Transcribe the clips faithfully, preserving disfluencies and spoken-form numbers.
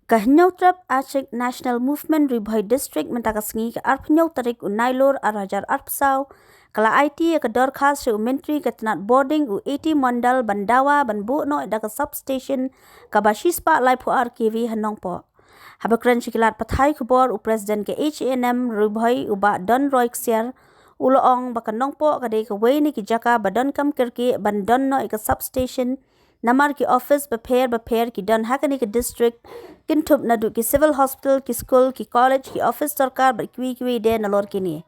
Ka Hynñiewtrep Achik National Movement Ri Bhoi District mynta ka sngi ka arphew tarik u Nailur ar hajar arphew saw ka la aiti ïa ka dorkhas sha u Myntri ka tnat bording u A T Mondal ban dawa ban buh noh da ka substation kaba shispah laiphew ar K V ha Nongpoh. Haba kren sha ki lad pathai khubor u President ka H A N M Ri Bhoi u Bah Don Roy Ksiar u la ong ba ka Nongpoh ka dei kawei na ki jaka ba donkam kyrkieh ban don noh ïa ka substation namar ki office bapher bapher ki don ha kane ka district kynthup naduh ki civil hospital, ki school, ki college, ki office sorkar bad kiwei kiwei de nalor kine.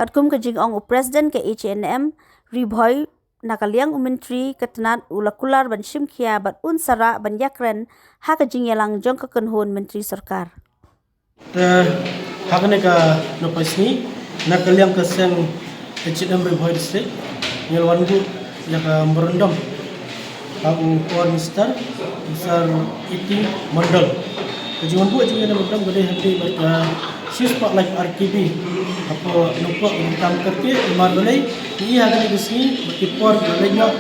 Katkum ka jingong u President ka H A N M Ri Bhoi na ka liang u Myntri ka tnat u la kular ban shim khia bad un sa rah ban ïakren ha ka jingïalang jong ka kynhun Myntri Sorkar. Te ha kane ka nongpoi sngi na ka liang ka seng H A N M Ri Bhoi District ngi la wan buh ïa ka memorandum ha u Power Minister u Sir A T Mondal. Ka jingwan buh jong ngi ïa ka memorandum ka dei hapdeng bad ka shispah laiphew ar K V hapoh Nongpoh, ka kam kyrkieh namar balei ngi ïa kane ka sngi bad ki por ka leit noh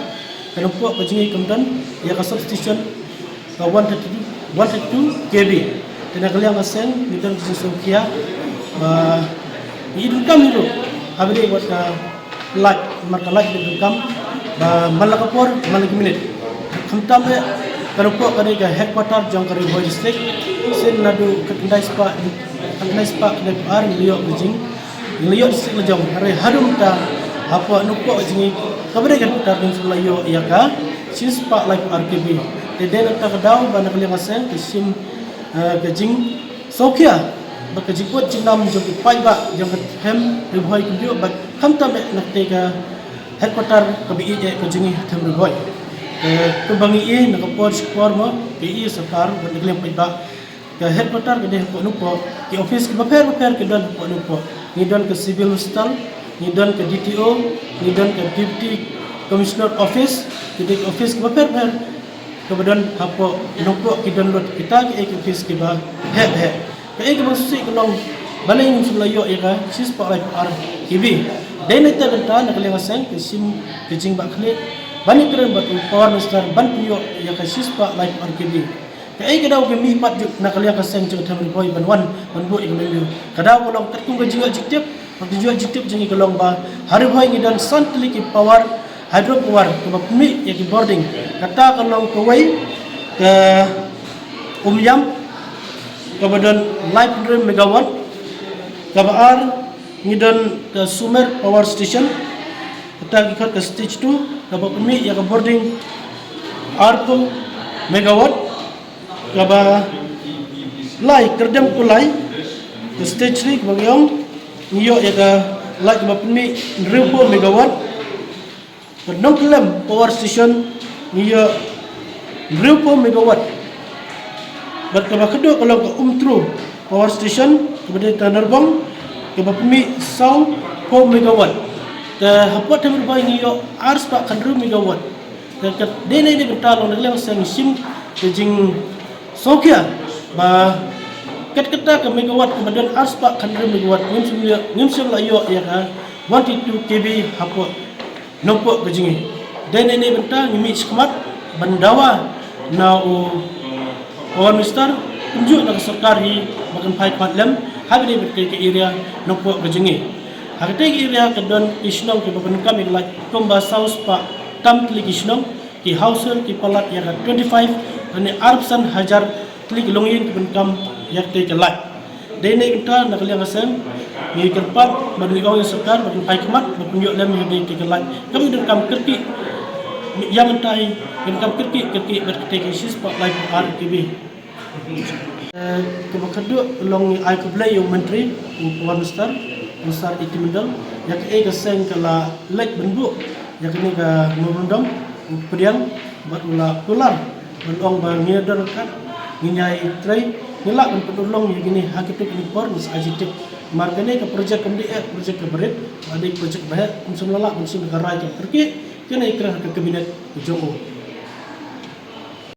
ka Nongpoh ka jong ngi kam don ïa ka substation ka one thirty-two, one thirty-two K V. Te na ka liang ka seng ngi don ka jingsngewkhia ba ngi donkam hi ruh haba dei wat ka light, namar ka light ngi donkam ba man la ka por man la ki minit. Khamtam eh ka Nongpoh ka dei ka headquarter jong ka Ri Bhoi District. Sien naduh ka khyndai spah, ka khyndai spah khyndai phew ar ngi la ïoh ka jing, ngi la ïoh district la jong. Hynrei haduh mynta hapoh Nongpoh ka jong ngi kaba dei ka headquarter ngim shym la ïoh ïa ka shispah laiphew ar K V. Te dei na kata ka daw ba na ka liang ka seng ka shim, eh, ka jingsngewkhia bad ka jingud jingnam jong ki paidbah jong ka them Ri Bhoi kumjuh bad khamtam eh na katei ka headquarter kaba ïeit eh ka jong ngi ha them Ri Bhoi. Te kumba ngi ïohi na ka por sha ka por mo, ngi ïohi sorkar bad na ka liang paidbah ka headquarter ka dei hapoh Nongpoh, ki office kiba pher bapher ki don hapoh Nongpoh. Ngi don ka Civil Hospital, ngi don ka D T O, ngi don ka Deputy Commissioner Office, ki dei ki office kiba pher bapher kaba don hapoh Nongpoh, ki don lut kita kiei ki office kiba heh heh. Kaei kaba sngewsih ka long balei ngim shym la ïoh ïa ka shispah laiphew ar K V. Dei na kata ka bynta na ka liang ka seng ka shim ka jingbakla ban ïakren bad u Power Minister ban pynïoh ïa ka shispah laiphew ar K V. Kaei ka daw ka mih pat jong na ka liang ka seng jong ka them Ri Bhoi ban wan ban buh ïa ka memorandum. Ka daw ka long katkum ka jingïoh jingtip, ka jingïoh jingtip jong ngi ka long ba ha Ri Bhoi ngi don san tylli ki power, hydro power kaba pynmih ïa ki bording. Kata ka long kawei ka Umiam kaba don laiphew hynriew megawatt, kaba ar ngi don ka Sumer Power Station, kata ki khot ka stage two, kaba pynmih ïa ka bording arphew megawatt, kaba lai Kyrdem Kulai ka stage three kaba ngi ong ngi ïoh ïa ka light kaba pynmih hynriewphew megawatt. Ka Nongkyllem Power Station ngi ïoh hynriewphew megawatt. Bad kaba khatduh ka long ka Umtru Power Station kaba dei ka Narbong kaba pynmih sawphew megawatt. Te hapoh them Ri Bhoi ngi ïoh arspah khathynriew megawatt. Te ka dei na kane ka bynta long na ka liang ka seng ngi shim ka jingsngewkhia ba katkata ka megawatt kaba don arspah khathynriew megawatt ngim shym ïoh, ngim shym la ïoh ïa ka one thirty-two K V hapoh Nongpoh ka jong ngi. Dei na kane ka bynta ngi mih shakhmat ban dawa na u Power Minister kumjuh na ka sorkar hi ba kan phai khmat lem ha kane ka area Nongpoh ka jong ngi. Ha katei ka area ka don ki shnong kiba pyndonkam ïa ka light kumba sawspah tam tylli ki shnong, ki household ki palat ïa ka twenty-five lane arphew san hajar tylli ki longïing kiba pyndonkam ïa katei ka light. Dei na kata na ka liang ka seng ngi kyrpad bad ngi ong ïa sorkar ba kan phai khmat ba pynïoh lem ïa katei ka light. Kaba ngi donkam kyrkieh, ïa mynta hi ngi donkam kyrkieh, kyrkieh bad katei ka shispah laiphew ar K V. Eh, kaba khatduh long ngi ai khublei ïa u Myntri, u Power Minister, u Sir A T Mondal, ïa kaei ka seng ka la leit ban buh ïa kane ka memorandum, u pdiang bad u la kular ban ong ba ngi don ryngkat, ngin ïai trei, ngi lah ban pynurlong ïa kine ha kito kine por, ngi sa ai jingtip. Namar kane ka project kam dei eh project kaba rit, ka dei project ba heh, ym shym la lah ban shim ka rai ka kyrkieh, kane ka kren ha ka cabinet ka jong u.